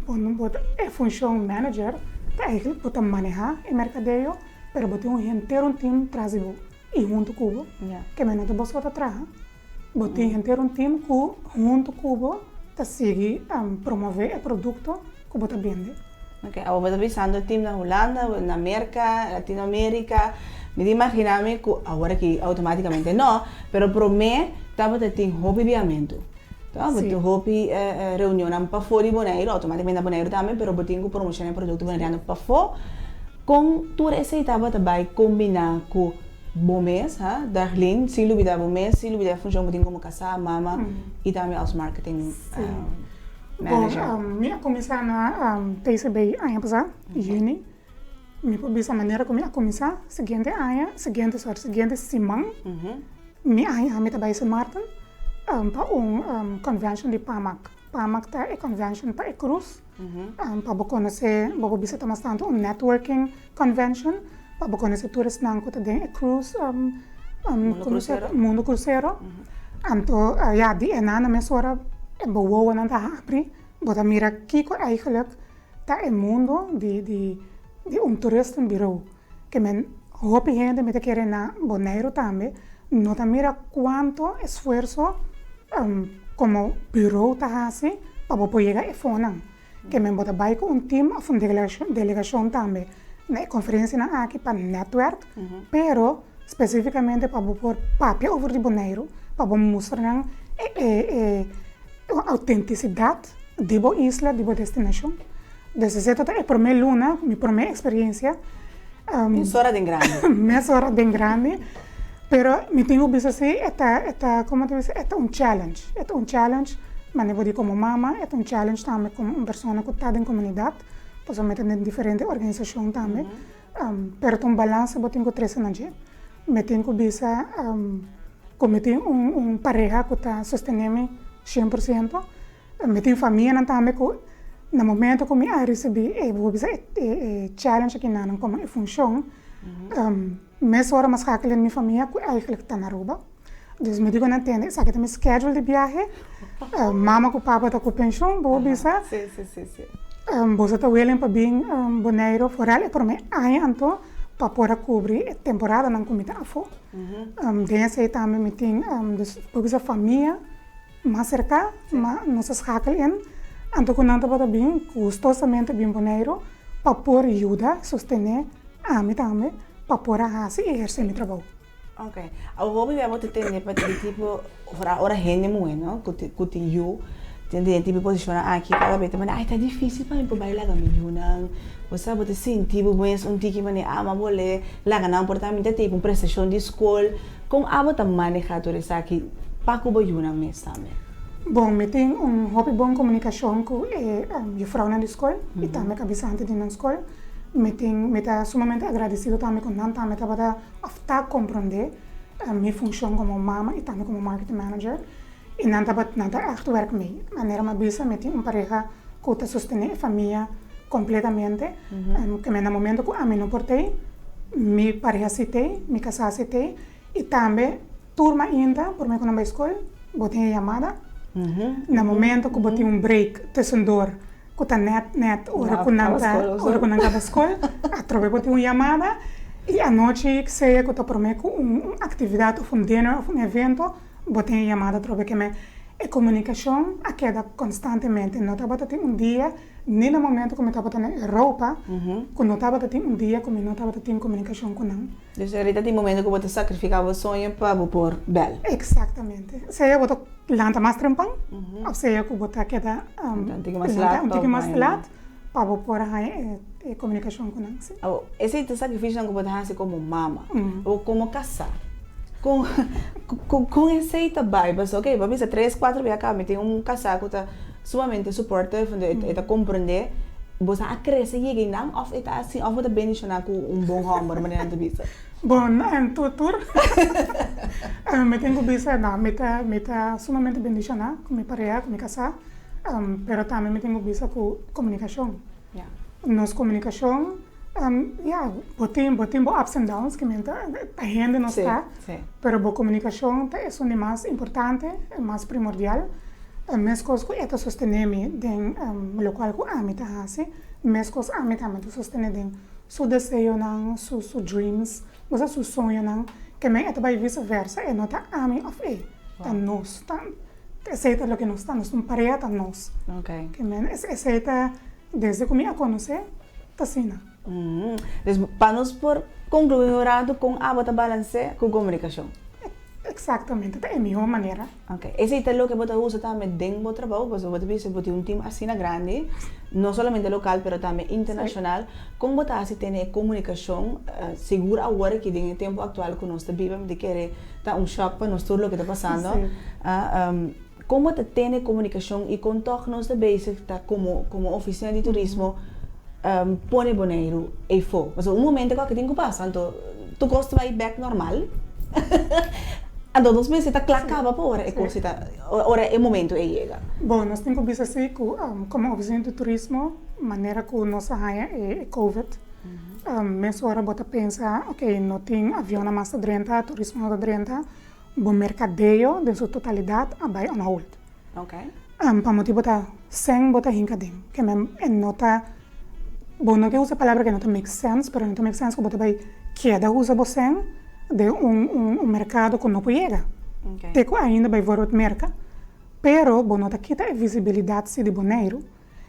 bo no bo ta e funshon manager ta eigenlijk bo ta manehá e merkadeo pero bo tin un henter un team tras di bo. I huntu ku bo, ke men no ta bo so ta traha. Bo tin henter un team ku huntu ku bo ta sigui promové e produkto ku bo ta bende. Ok, awor bo ta bisando team na Hulanda, na Merka, Latinoamerika. Mi ta imaginá mi ku awor aki outomátikamente no, pero promé tabata tin hopi biamentu. Bo tin hopi reunionnan pafó di Boneiru, outomátikamente na Boneiru tambe, pero bo tin ku promoshoná e produkto boneriano pafó. Kon tur esei tabata bai kombiná ku bo mes, ha, Darlene, sin lubidá bo mes, sin lubidá e funshon ku tin komo kasá, mama i tambe als marketing manager? Bon, mi a kuminsá na TCB aña pasá, yüni. Mi por bisa manera ku mi a kuminsá, siguiente aña, siguiente, sòri, siguiente siman, mi aña mi ta bai Sint Maarten pa un convention di PAMAC. PAMAC ta e convention pa e krus. Pa bo konosé, bo por bisa ta mas tantu un networking convention, pa bo konosé tur esnan ku ta den e cruise, mundu krusero. Anto ya, di e nan mesora bo wowonan ta habri, bo ta mira kiko eigenlijk ta e mundu di di un toeristenbureau. Ke men hopi hende mi ta kere na Boneiru tambe no ta mira kuantu esfuerso komo bureau ta hasi pa bo por yega e fonnan. Ke men bo ta bai ku un team òf un delegashon tambe na e konferensianan aki pa nètwèrk, pero spesifikamente pa bo por papia over di Boneiru, pa bo mustra nan e outentisidat di bo isla, di bo destinashon. Dus esei ta e promé luna, mi promé eksperensia. Mesora den grandi. Mesora den grandi. Pero mi tin ku bisa si e ta, e ta, komo ta bisa, e ta un challenge. E ta un challenge, manera bo di komo mama, e ta un challenge tambe komo un persona ku ta den komunidat, pasobra mi ta den diferente organisashon tambe. Pero ta un balansa bo tin ku trese na dje. Mi tin ku bisa ku mi tin un pareha ku ta sostené mi 100%. Mi tin famianan tambe ku na momento ku mi a risibí e bo bisa e challenge aki nan komo e funshon, mesora mi a skakel den mi famia ku eigentlik ta na Aruba. Dus mi di ku nan tende esaki ta mi schedule di biahe, mama ku papa ta ku penshon, bo bisa boso ta willing pa bin Boneiru foral e prome aña anto pa por a kubri e temporadanan ku mi ta afó. Den esei tambe mi tin dus bo bisa famia. Mas serka, ma nos a schakel in, anto ku nan tabata bin gustosamente bin Boneiru pa por yuda sostené ami tambe pa por a hasi i ehersé mi trabou. Ok. Awor hopi bia bo ta tende pa di tipo, ora ora hende muhé no, ku ku tin yu, tin den e tipo posishonnan aki kada bes ta manda ai ta difisil pa mi por bai laga mi yunan, bo sa bo ta sinti bo mes un tiki manera ah ma bolé laga nan por ta mi ta tei un prestashon di skol. Kon abo ta maneha tur esaki pa ku bo yunan mes tambe? Bon, mi tin un hopi bon komunikashon ku e jufrounan di skol i tambe kabesante di nan skol. Mi tin, mi ta sumamente agradesido tambe ku nan tambe tabata òf ta komprondé mi funshon komo mama i tambe komo marketing manager i nan tabat, nan ta ègt wèrk mee. Manera mi a bisa mi tin un pareha ku ta sostené e famia kompletamente. Ke na momento ku ami no por tei, mi pareha si tei, mi kasá si tei i tambe tur mainta promé ku nan bai skol bo tin e yamada. Na momento ku bo tin un break tussendoor ku ta nèt nèt ora ku nan ta ora ku nan kaba skol atrobe bo tin un yamada i anochi sea ku ta promé ku un aktividat òf un dinner òf un evento bo tin e yamada atrobe ke men e komunikashon a keda konstantemente no tabata tin un dia ni na momento ku mi tabata na Europa ku no tabata tin un dia ku mi no tabata tin komunikashon ku nan. Dus ahorita tin momento ku bo ta sakrifiká bo soño pa bo por bèl. Eksaktamente. Sea bo ta lanta mas trempan òf sea ku bo ta keda un tiki mas lat un tiki mas lat pa bo por haña e komunikashon ku nan. Si. Awor, esei ta sakrifisionan ku bo ta hasi komo mama. Awor, komo kasá, kon kon esei ta bai? Pasobra oke, bo a bisa tres, kuater bia kaba mi tin un kasá ku ta sumamente supportive, enton e ta komprendé. Bo sa a krese yega einan òf e ta asina òf bo ta bendishoná ku un bon hòmber manera nan ta bisa? Bon, tur tur. Mi tin ku bisa, no, mi ta mi ta sumamente bendishoná ku mi pareha, ku mi kasá, pero tambe mi tin ku bisa ku komunikashon. Nos komunikashon, ya, bo tin bo tin bo ups and downs, ke men ta ta hende nos ta, pero bo komunikashon ta esun di mas importante, e mas primordial. Meskos ku e ta sostené mi den lokual ku ami ta hasi, meskos ami tambe ta sostené den su deseonan, su su dreams, bo sa su soñonan, ke men e ta bai vice versa, e no ta ami of e, ta nos, ta esei ta loke nos ta, nos ta un pareha ta nos, ke men esei ta desde ku mi a konosé ta asina. Dus pa nos por konkluí un rato kon abo ta balans'é ku komunikashon? Eksaktamente, ta e mihó manera. Ok, esei ta loke bo ta usa tambe den bo trabou, pasobra bo ta bisa bo tin un team asina grandi, no solamente lokal pero tambe internashonal, kon bo ta hasi tene e komunikashon sigur awor aki den e tempu aktual ku nos ta biba, mi ta kere ta un shòk pa nos tur loke ta pasando, kon bo ta tene komunikashon i kon tòg nos ta bezig ta komo komo ofisina di turismo pone Boneiru eifó? Pasobra un momento ku aki tin ku pasa anto tur kos ta bai bèk normal. Anto nos mester ta kla kaba pa ora e kos ta, ora e momento ei yega. Bon, nos tin ku bisa si ku komo ofisina di turismo, manera ku nos a haña e covid, mesora bo ta pensa, ok, no tin avionnan mas ta drenta, turismo no ta drenta, bo merkadeo den su totalidat a bai on hold. Pa motibu ta sèn bo ta hinka den, ke men e no ta, bo no ke usa e palabra ke no ta make sense, pero no ta make sense ku bo ta bai keda usa bo sèn den un un merkado ku no por yega te ku ainda bijvoorbeeld Merka, pero bo no ta kita e visibilidat si di Boneiru,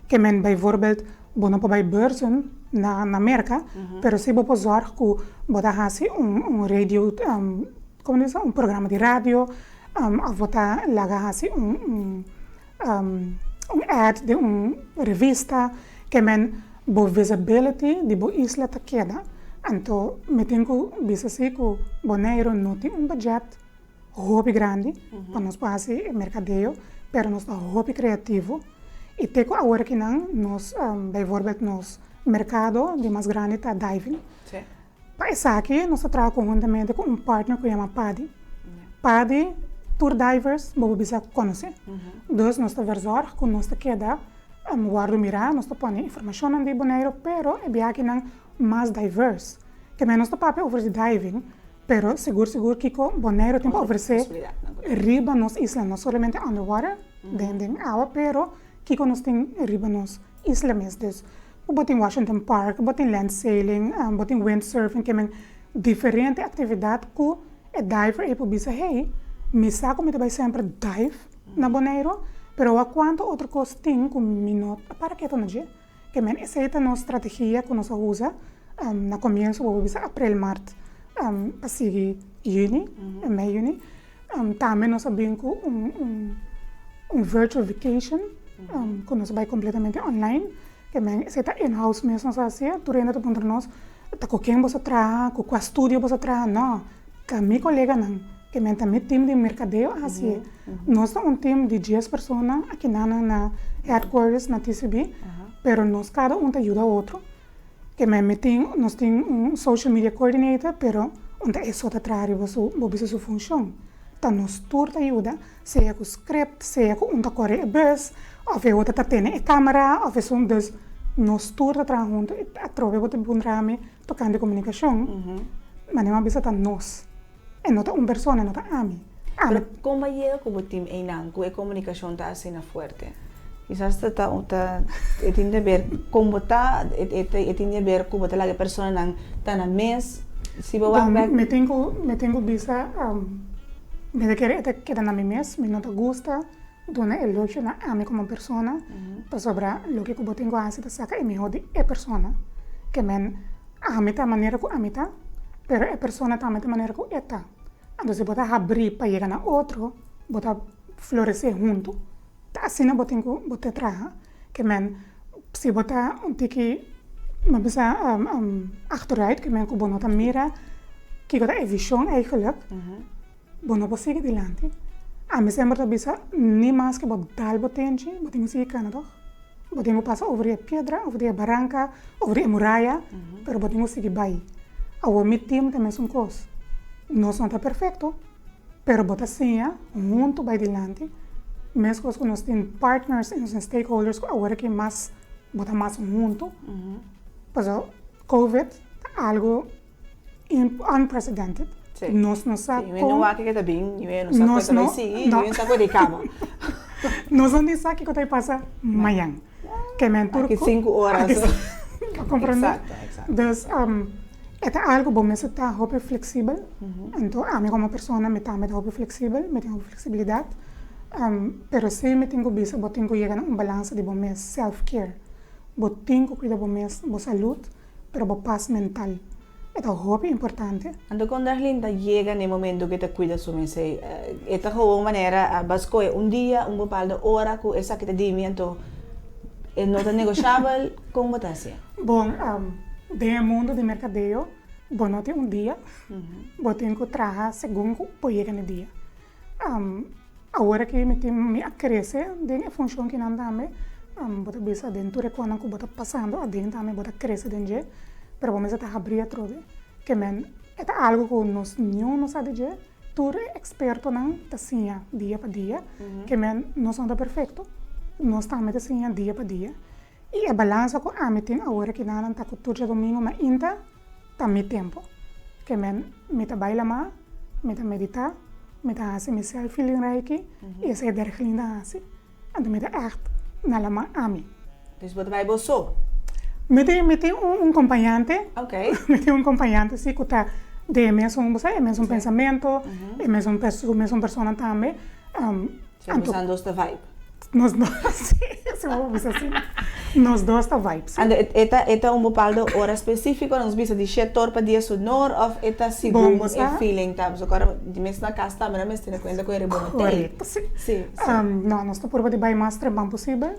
ke men bijvoorbeeld bo no por bai beurzen na na Merka, pero si bo por zòrg ku bo ta hasi un un radio, komo ta bisa, un programa di radio, Of bo ta laga hasi un un ad den un revista ke men bo visibility di bo isla ta keda. Anto mi tin ku bisa si ku Boneiru no tin un budget hopi grandi pa nos por hasi e merkadeo, pero nos ta hopi kreativo i te ku awor akinan nos bijvoorbeeld nos merkado di mas grandi ta diving. Pa esaki nos ta traha konhuntamente ku un partner ku yama Padi. Padi tur divers bo por bisa konosé. Dus nos ta verzorg ku nos ta keda wòrdu mirá, nos ta pone informashonnan di Boneiru, pero e biakinan mas diverse. Ke men nos ta papia over di diving, pero sigur sigur kiko Boneiru tin pa ofresé riba nos isla, no solamente underwater, den den awa, pero kiko nos tin riba nos isla mes. Dus Bo tin Washington Park, bo tin land sailing, bo tin windsurfing, ke men diferente aktividat ku e diver ei por bisa, hey, mi sa ku mi ta bai semper dive na Boneiru, pero wak kuantu otro kos tin ku mi no a para ketu na dje. Ke men esei ta nos strategia ku nos a usa na komienso, bo por bisa aprel, mart pa sigui yüni, mei yüni. Tambe nos a bin ku un un virtual vacation ku nos a bai kompletamente online. Ke men esei ta in house mes nos a hasié. Tur hende ta puntra nos, ta ku ken boso a traha, ku kua studio boso a traha. No, ta mi koleganan, ke men ta mi team di merkadeo a hasié. Nos ta un team di dies persona akinan na headquarters na TCB, pero nos kada un ta yuda otro. Ke men mi tin, nos tin un social media coordinator, pero un ta e so ta traha riba su, bo bisa su funshon. Ta nos tur ta yuda, sea ku script, sea ku un ta kore e bus, òf e otro ta tene e kamera, òf esun, dus nos tur ta traha huntu i atrobe bo ta puntra mi tokante komunikashon, manera mi a bisa ta nos. E no ta un persona, e no ta ami. Ami. Pero kon bo a yega ku bo tim einan ku e komunikashon ta asina fuerte? Kisas ta ta ta e tin di haber kon bo ta, e e tin di haber ku bo ta laga e personanan ta na mes, si bo wak bek. Mi tin ku mi tin ku bisa mi ta kere e ta keda na mi mes, mi no ta gusta duna elogio na ami komo persona, pasobra loke ku bo tin ku hasi ta saka e mihó di e persona. Ke men Ami ta manera ku ami ta, pero e persona tambe ta manera ku e ta. Anto si bo ta habrí pa yega na otro, bo ta floresé huntu. Ta asina bo tin ku bo ta traha. Ke men, si bo ta un tiki, mi a bisa, achteruit, ke men ku bo no ta mira kiko ta e vishon eigenlijk, Bo no por sigui dilanti. Ami semper ta bisa, ni maske bo dal bo tenchi, bo tin ku sigui kana tòg. Bo tin ku pasa over di e piedra, over di e baranka, over di e muraya, pero bo tin ku sigui bai. Awor mi team ta mesun kos. Nos no ta perfekto, pero bo ta siña huntu bai dilanti. Meskos ku nos tin partners i nos tin stakeholders ku awor aki mas bo ta mas huntu. Pasobra covid ta algu unprecedented. Nos no sa kon. No wak ke ta bin, no sa kue ta bai sigui, no sa kue ta kaba. Nos no ni sa kiko ta pasa mañan. Ke men tur Aki sinku ora. Bo komprende? Eksakto, eksakto. Dus e ta algu bo mester ta hopi fleksibel. Anto ami komo persona mi tambe ta hopi fleksibel, mi tin hopi fleksibilidat. Pero si mi tin ku bisa bo tin ku yega na un balansa di bo mes, self care. Bo tin ku kuida bo mes, bo salud, pero bo pas mental. E ta hopi importante. Anto kon Darlene ta yega na e momento ku e ta kuida su mes ei? E ta gewoon manera bo a skohe un dia, un bepaldo ora ku esaki ta di mi anto e no ta negoshabel, kon bo ta hasié? Bon, den e mundo di merkadeo bo no tin un dia, bo tin ku traha segun ku bo yega na e dia. Awor aki mi tin mi a krese den e funshon kinan tambe, bo ta bisa den tur e konan ku bo ta pasando aden tambe bo ta krese den dje, pero bo mester ta habrí atrobe, ke men e ta algu ku nos niun no sa di dje, tur e ekspertonan ta siña dia pa dia, ke men nos no ta perfekto, nos tambe ta siña dia pa dia. I e balansa ku ami tin awor aki nan ta ku tur djadumingu mainta ta mi tempu. Ke men mi ta bai lamá, mi ta meditá, mi ta hasi mi self healing reiki i esei Dergelin ta hasi. Anto mi ta ègt na lamá ami. Dus bo ta bai bo so? Mi tin mi tin un kompañante. Ok. Mi tin un kompañante si ku ta den e mesun bo sa e mesun pensamentu, e mesun su mesun persona tambe. So boso dos ta vibe? Nos dos, sí, si bo bisa asina. Nos dos ta vibe, sí. Anto e ta e ta un bepaldo ora spesífiko, nos bisa di shet or pa dies unor òf e ta segun e feeling ta? Pasobra ora di mes na kas tambe nan mes tene kuenta ku e riba no tei. Korekto, sí. Sí, sí. No, nos ta purba di bai mas trempan posibel.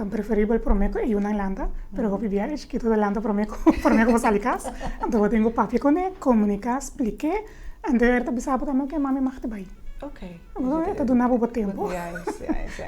Preferibel promé ku e yunan lanta, pero hopi bia e chikito ta lanta promé ku promé ku bo sali kas. Anto bo tin ku papia kuné, komuniká, splik'é, anto e ta bisa bo tambe, oke mami mag ta bai. Bo ta duna bo bo tempu.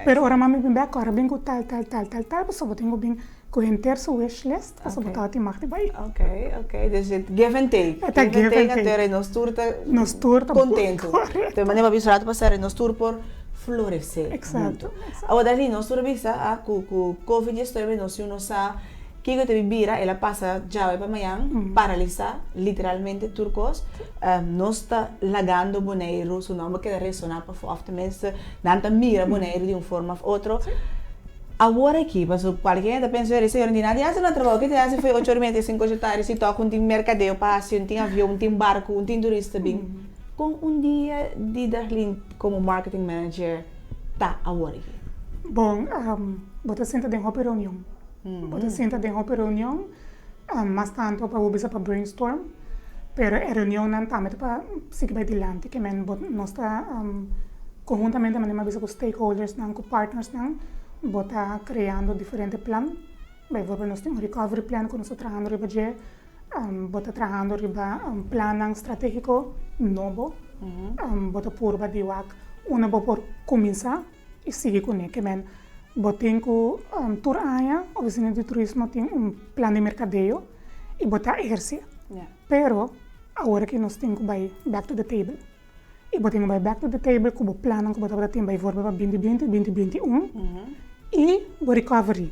Pero ora mami bin bek, ora bin ku tal, tal, tal, tal, tal, pasobra bo tin ku bin ku henter su wish list, pasobra bo tabatin mag di bai. Ok, ok. Dus het give and take. E ta give and take. Anto nos tur ta Nos tur ta kontentu. Korekto. Te manera bo bisa rato pasá nos tur por floresé. Eksakto. Awor Darlene, nos tur a bisa a ku ku covid 19 nos yu no sa kiko ta bin bira, el a pasa djawe pa mañan, paralisá literalmente tur kos. Nos ta lagando Boneiru su nomber keda resoná pafó òf tenminste nan ta mira Boneiru di un forma òf otro. Awor aki, pasobra kualke hende ta pensa, e señor di nan di hasi nan trabou, ke ta hasi fo'i ocho ora i media te sinku ocho tardi si tòg un tin merkadeo pa hasi, un tin avion, un tin barku, un tin turista bin. Kon un dia di Darlene komo marketing manager ta awor aki? Bon, bo ta sinta den hopi reunion. Bo ta sinta den hopi reunion. Mas tanto pa bo bisa pa brainstorm, pero e reunionnan tambe ta pa sigui bai dilanti, ke men bo nos ta konhuntamente manera mi a bisa ku stakeholdersnan, ku partnersnan, bo ta kreando diferente plan. Bijvoorbeeld nos tin un recovery plan ku nos ta trahando riba dje, bo ta trahando riba plannan strategiko nobo, bo ta purba di wak unda bo por kuminsá. i sigui kuné. Ke men bo tin ku tur aña Ofisina di Turismo tin un plan di merkadeo i bo ta ehersé. Pero awor aki nos tin ku bai back to the table. I bo tin ku bai back to the table ku bo plannan ku bo tabata tin baivoorbeeld pa binti binti, binti binti un i bo recovery.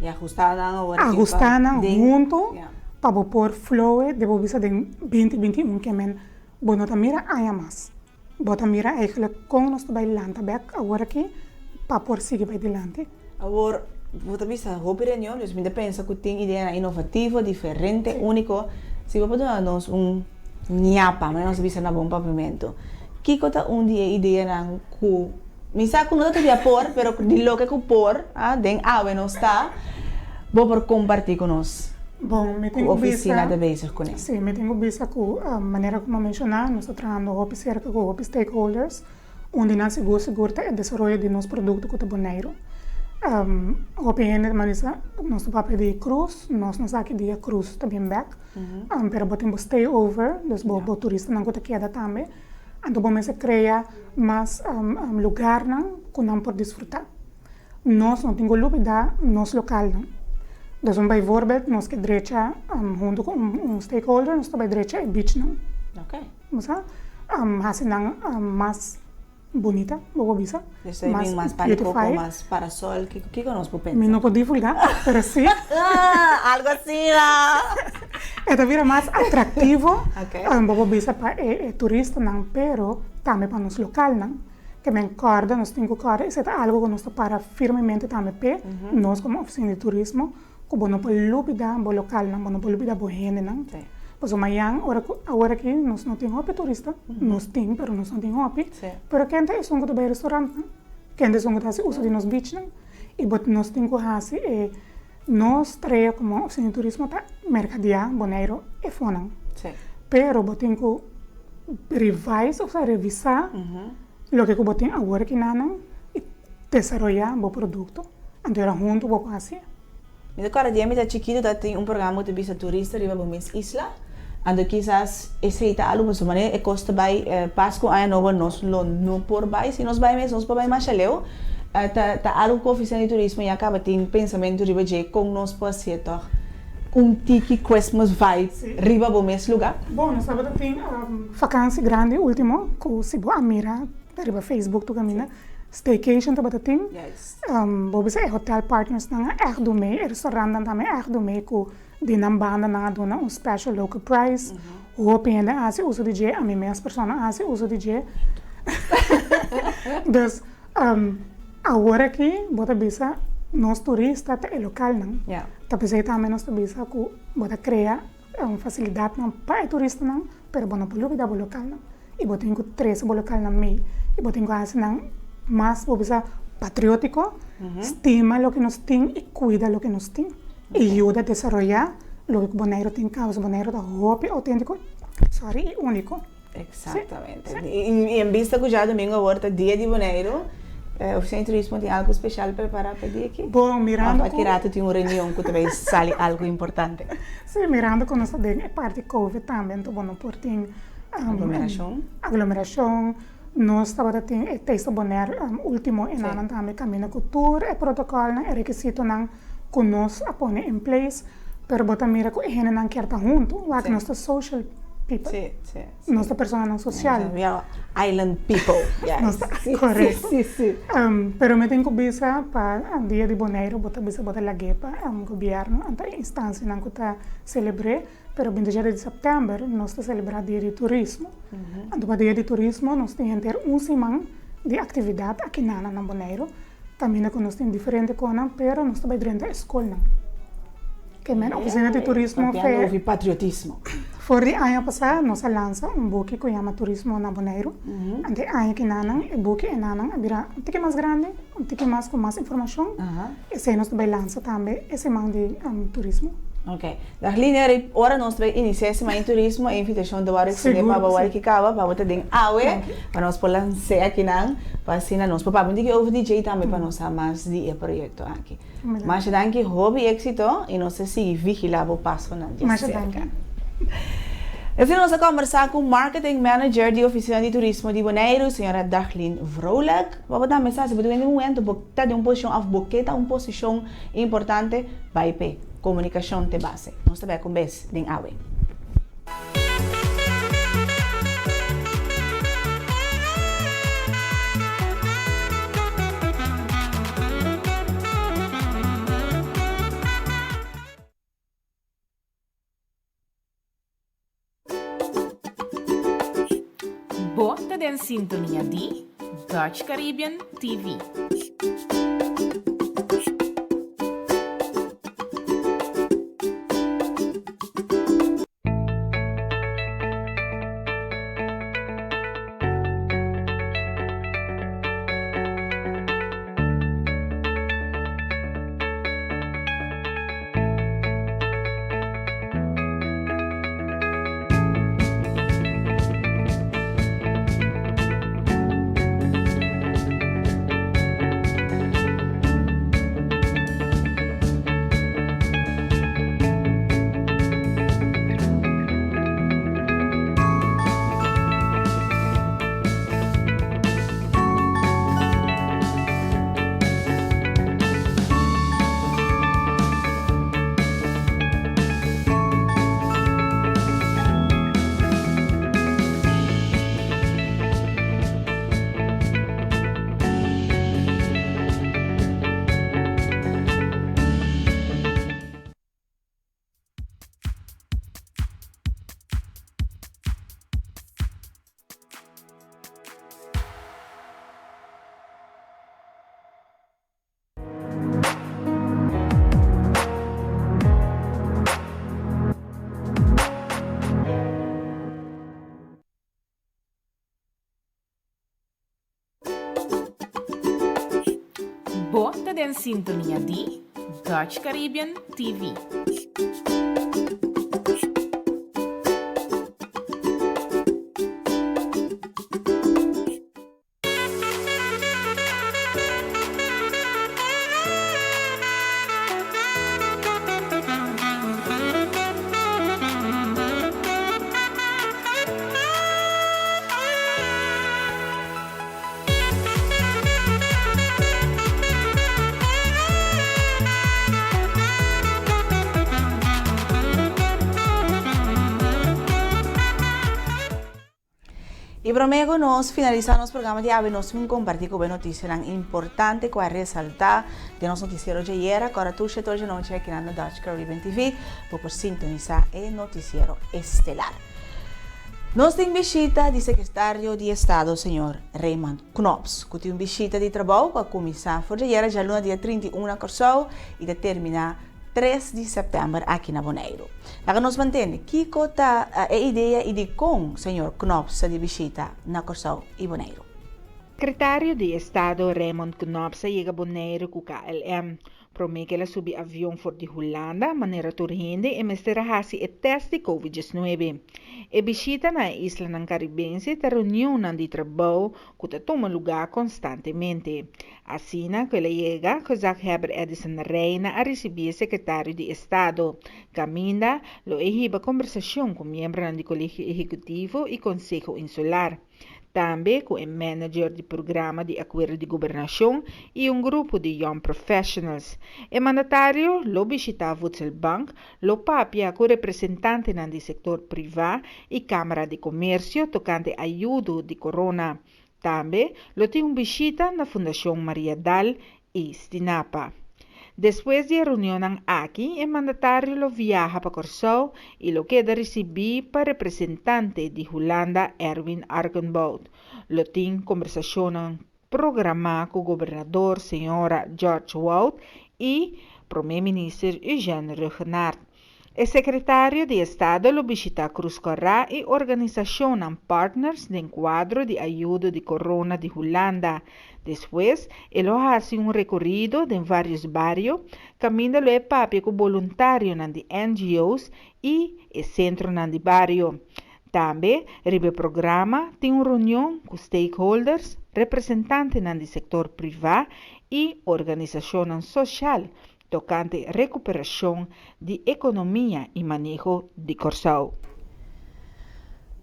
I ahustá nan awor aki pa Ahustá nan huntu pa bo por flow e den bo bisa den binti binti un. Ke men bo no ta mira aña mas. Bo ta mira eigenlijk kon nos ta bai lanta bek awor aki pa por sigui bai dilanti. Awor, bo ta bisa hopi reunion, dus mi ta pensa ku tin ideanan inovativo, diferente, úniko. Si bo por duna nos un ñapa, manera nos ta bisa na bon papiamentu, kiko ta un di e ideanan ku mi sa ku no ta tur dia por, pero di loke ku por, den awe nos ta, bo por kompartí ku nos? Bon, mi tin ku ku bisa. Ofisina ta bezig kuné. Sí, mi tin ku bisa ku manera ku mi a menshoná, nos ta trahando hopi serka ku hopi stakeholders. Un di nan sigur sigur ta e desaroyo di nos produkto ku ta Boneiru. Hopi hende ta bisa nos ta papia di krus, nos no sa ki dia krus ta bin bèk, pero bo tin bo stay over, dus bo bo turistanan ku ta keda tambe. Anto bo mester krea mas lugarnan ku nan por disfrutá. Nos no tin ku lubidá nos lokalnan. Dus un bijvoorbeeld nos ke drecha huntu ku un stakeholder nos ta bai drecha e beachnan. Bo sa? Hasi nan mas bunita, bo por bisa. Dus ta bin mas pali koko, mas parasol, kiko nos por pensa? Mi no por divulga, pero si. Algo asina! E ta bira mas atractivo, bo por bisa pa e turistanan, pero tambe pa nos localnan. Ke men kòrda, nos tin ku kòrda, esei ta algu ku nos ta para firmemente tambe p'e, nos komo ofisina di turismo, ku bo no por lubidá bo lokalnan, bo no por lubidá bo hendenan. Pasobra mañan, ora ku awor aki nos no tin hopi turista, nos tin, pero nos no tin hopi, pero ken ta esun ku ta bai restaurantnan? Ken ta esun ku ta hasi uso di nos beachnan? I bo nos tin ku hasi e nos tarea komo ofisina di turismo ta merkadiá Boneiru e fonan. Pero bo tin ku revise, osea revisá loke ku bo tin awor aki nanan i desaroyá bo produkto. Anto era huntu bo por hasié. Mi ta kòrda dia mi ta chikitu ta tin un programa ku ta bisa turista riba bo mes isla. Anto kisas esei ta algu pasobra manera e kos ta bai Pasku aña nobo nos lo no por bai. Si nos bai mes nos por bai masha leu. Ta ta algu ku ofisina di turismo ya kaba tin pensamentu riba dje kon nos por hasié tòg un tiki Christmas vibe riba bo mes lugá. Bon, nos tabata tin vakansi grandi ultimo ku si bo a mira riba Facebook tur kaminda staycation tabata tin. Bo bisa e hotel partners nan a ègt dun mee, e restaurantnan tambe a ègt dun mee ku di nan banda nan a duna un special local price. Hopi hende a hasi uso di dje, ami mes persona a hasi uso di dje. Dus awor aki bo ta bisa nos turista ta e lokalnan. Ta p'esei tambe nos ta bisa ku bo ta krea fasilidatnan pa e turistanan, pero bo no por lubida bo lokalnan. I bo tin ku trese bo lokalnan mei. I bo tin ku hasi nan mas, bo bisa, patriótiko, stima loke nos tin i kuida loke nos tin. I yuda desaroyá loke ku Boneiru tin kaba. Boneiru ta hopi outéntiko, sorry, i úniko. Exactamente. I en bista ku djadumingu awor ta dia di Boneiru, Ofisina di Turismo tin algu speshal prepará pa e dia aki? Bon, mirando ku. Of aki ratu tin un reunion ku ta bai sali algu importante? Sí, mirando ku nos ta den e parti covid tambe, anto bo no por tin. Aglomerashon. Aglomerashon. Nos tabata tin e Taste of Bonaire ultimo enanan tambe kaminda ku tur e protokòlnan, e rekisitonan ku nos a pone in place, pero bo ta mira ku e hendenan kier ta huntu, wak nos ta social people. Sí, sí. Nos ta personanan sosial. We are island people. Nos ta, korekto. Sí, sí. Pero mi tin ku bisa pa dia di Boneiru bo ta bisa bo ta lag'é pa gobièrnu anto e instansianan ku ta selebr'é. Pero bintichete di sèptèmber nos ta selebrá Dia di Turismo. Anto pa Dia di Turismo nos tin henter un siman di aktividat aki nana na Boneiru. Kaminda ku nos tin diferente konan, pero nos ta bai drenta e skolnan. Ke men Ofisina di Turismo fe. Papiando patriotismo. For di aña pasá nos a lansa un buki ku yama Turismo na Boneiru. Anto e aña ki nanan e buki e nanan a bira un tiki mas grandi, un tiki mas ku mas informashon. Esei nos ta bai lansa tambe e siman di turismo. Ok. Darlene, ora nos ta bai inisiá e siman di turismo, e invitashon ta wòrdu ekstendé pa bo wòrdu ki kaba, pa bo ta den awe, pa nos por lans'é akinan, pa asina nos por papia un tiki over di djei tambe pa nos sa mas di e proyekto aki. Masha danki, hopi éksito i nos ta sigui vigilá bo pasonan dje serka. Asina nos a kòmbersá ku Marketing Manager di Ofisina di Turismo di Boneiru, señora Darlene Vrolijk. Pa bo tambe sa si bo ta wende un wento bo ta den un posishon òf bo ke ta un posishon importante, bai p'e. Komunikashon t'e base. Nos ta bek un bes den awe. Bo ta den sintonia di Dutch Caribbean TV. den sintonia di Dutch Caribbean TV. Y prome cu nos finalisa nos programa di awe nos tin comparti cu bo e noticianan importante cu a resalta den nos noticiero djayer. Cora tur shete ora djanochi aki na Dutch Caribbean TV bo por sintonisa e noticiero estelar. Nos tin bishita di Sekretario di Estado señor Raymond Knops cu tin un bishita di trabou cu a cuminsa for djayer djaluna dia 31 na Corsou y ta termina tres di sèptèmber aki na Boneiru. Laga nos mantende kiko ta e idea i dikon señor Knops ta di bishita na Kòrsou i Boneiru. Sekretario di Estado Raymond Knops a yega Boneiru ku KLM. Promé ku el a subi avion for di Hulanda, manera tur hende e mester a hasi e tèst di Covid diesnuebe. E bishita na e islanan karibense ta reunionnan di trabou ku ta tuma lugá konstantemente. Asina ku el a yega, Gezaghebber Edison Reina a risibí e sekretario di Estado. Kaminda lo e hiba kombersashon ku miembronan di Kolegio Ehekutivo i Konseho Insular. Tambe ku e manager di programa di Akuerdo di Gobernashon i un grupo di Young Professionals. E mandatario lo bishitá Voedselbank, lo papia ku representantenan di sektor privá i Kámara di Komersio tokante ayudo di corona. Tambe lo tin un bishita na Fundashon Maria Dal i Stinapa. Despues di e reunionnan aki e mandatario lo viaha pa Kòrsou i lo keda risibí pa representante di Hulanda Erwin Arkenbout. Lo tin kombersashonnan programá ku gobernador señora George Wout i Prome Minister Eugène Rhuggenaath. E sekretario di Estado lo bishitá Cruz Kòrá i organisashonnan partners den kuadro di ayudo di corona di Hulanda. Despues e lo hasi un rekorido den vários bario kaminda lo e papia ku boluntarionan di NGO's i e sentronan di bario. Tambe riba e programa tin un reunion ku stakeholders, representantenan di sektor privá i organisashonnan soshal tokante rekuperashon di ekonomia i maneho di Kòrsou.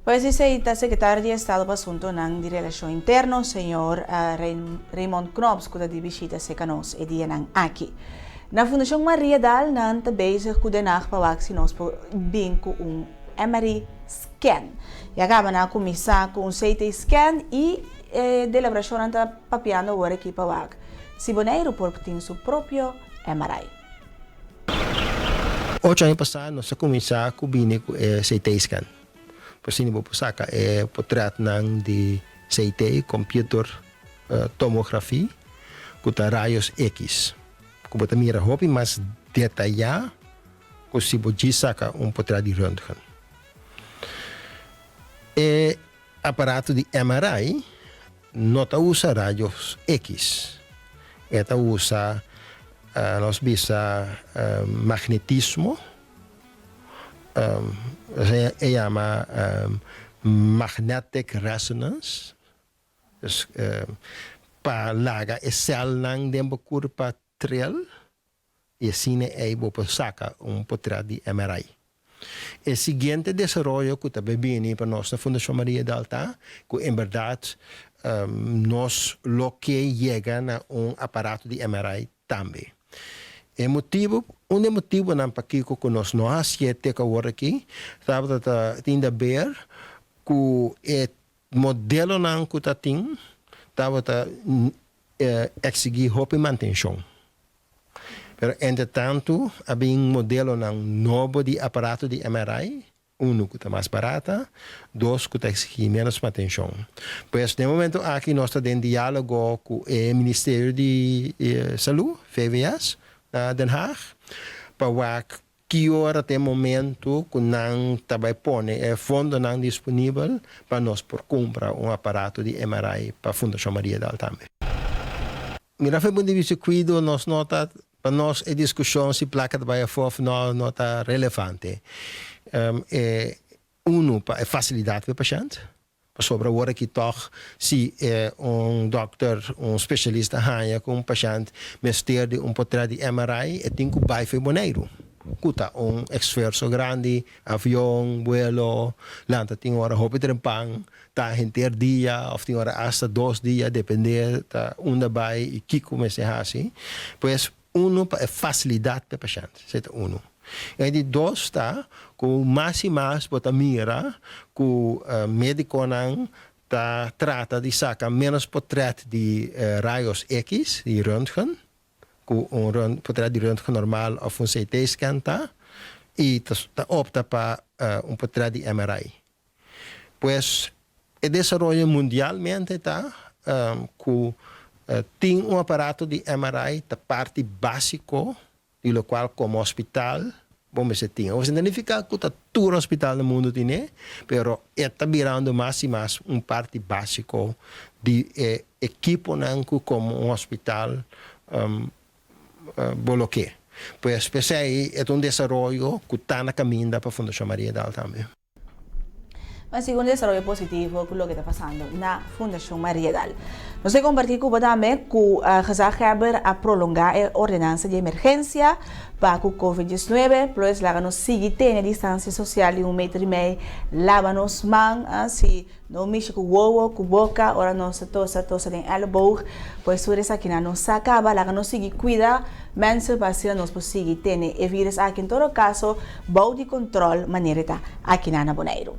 Pues esei ta Sekretario di Estado pa Asuntonan di Relashon Interno, señor Raymond Knops ku ta di bishita serka nos e dianan aki. Na Fundashon Maria Daal nan ta bezig ku Den Haag pa wak si nos por bin ku un MRI scan. Ya kaba nan a kuminsá ku un CT scan i e deliberashonnan ta papiando awor aki pa wak Si Boneiru por tin su propio MRI. Ocho aña pasá nos a kuminsá ku bini ku e CT scan. Por asina bo por saka e potretnan di CT, computer tomografie, ku ta rayos X, ku bo ta mira hopi mas detayá ku si bo djis saka un potret di röntgen. E Aparato di MRI no ta usa rayos X. E ta usa, nos bisa, magnetismo. E yama magnetic resonance. Dus pa laga e celnan den bo curpa tril i asina ei bo por saka un potret di MRI. E siguiente desaroyo ku ta bai bini pa nos na Fundashon Maria Dal ta ku en bèrdat nos lo ke yega na un aparato di MRI tambe. E motibu, un di e motibunan pakiko ku nos no a hasié te ku awor aki tabata ta tin di haber ku e modelonan ku ta tin tabata Eksigí hopi mantenshon. Pero entretantu a bin modelonan nobo di aparato di MRI, unu ku ta mas barata, dos ku ta eksigí ménos mantenshon. Pues den momento aki nos ta den diálogo ku e Ministerio di Salú, VWS, na Den Haag, pa wak Ki ora ta e momento ku nan ta bai pone e fondonan disponibel pa nos por kumpra un aparato di MRI pa Fundashon Maria Dal tambe? Mira for e punto di bista kuido nos no ta, pa nos e diskushon si plaka ta bai afó òf no no ta relevante. E unu pa e fasilidat pa e pashènt, pasobra awor aki tòg si e un dòkter, un speshalista haña ku un pashènt mester di un potrèt di MRI e tin ku bai for Boneiru, ku ta un esfuerso grandi, avion, buelo, lanta tin ora hopi trempan, Ta henter dia of tin ora hasta dos dia depende ta unda bai y kico mester haci. Pues uno pa e facilidad pa e pashent, esey ta uno. E di dos ta cu mas y mas bo ta mira cu mediconan ta trata di saca menos potret di rayos X, di röntgen, cu un potret di röntgen normal of un CT scan ta y ta opta pa un potret di MRI. Pues e desaroyo mundialmente ta ku tin un aparato di MRI ta parti básiko di lokual komo hospital bo mester tin. Esei no nifiká ku ta tur hospital na mundu tine, pero e ta birando mas i mas un parti básiko di e ekiponan ku komo un hospital bo lo ke. Pues p'esei e ta un desaroyo ku ta na kaminda pa Fundashon Mariadal tambe. Ma sigui un desaroyo positivo ku loke ta pasando na Fundashon Mariadal. Nos ke kompartí ku bo tambe ku Gezaghebber a prolongá e ordenansa di emergensia pa ku Covid 19, pues laga nos sigui tene distansia sosial di un meter i mei, laba nos man, si no mishi ku wowo, ku boka ora nos ta tosa, tosa den èleboog, pues tur esakinan no sa kaba, laga nos sigui kuida mensen pa asina nos por sigui tene e virus aki en todo kaso Bou di control manera e ta akinan na Boneiru.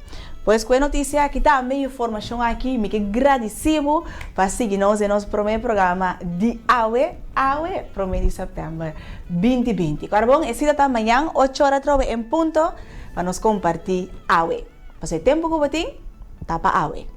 Pues cu e noticia aki tambe y informacion aki mi ke gradici bo pa sigui nos den nos prome programa di awe, awe prome di september 2020. Kòrda bon e cita ta mañan ocho ora atrobe en punto pa nos comparti awe. Pasobra e tempo cu bo tin ta pa awe.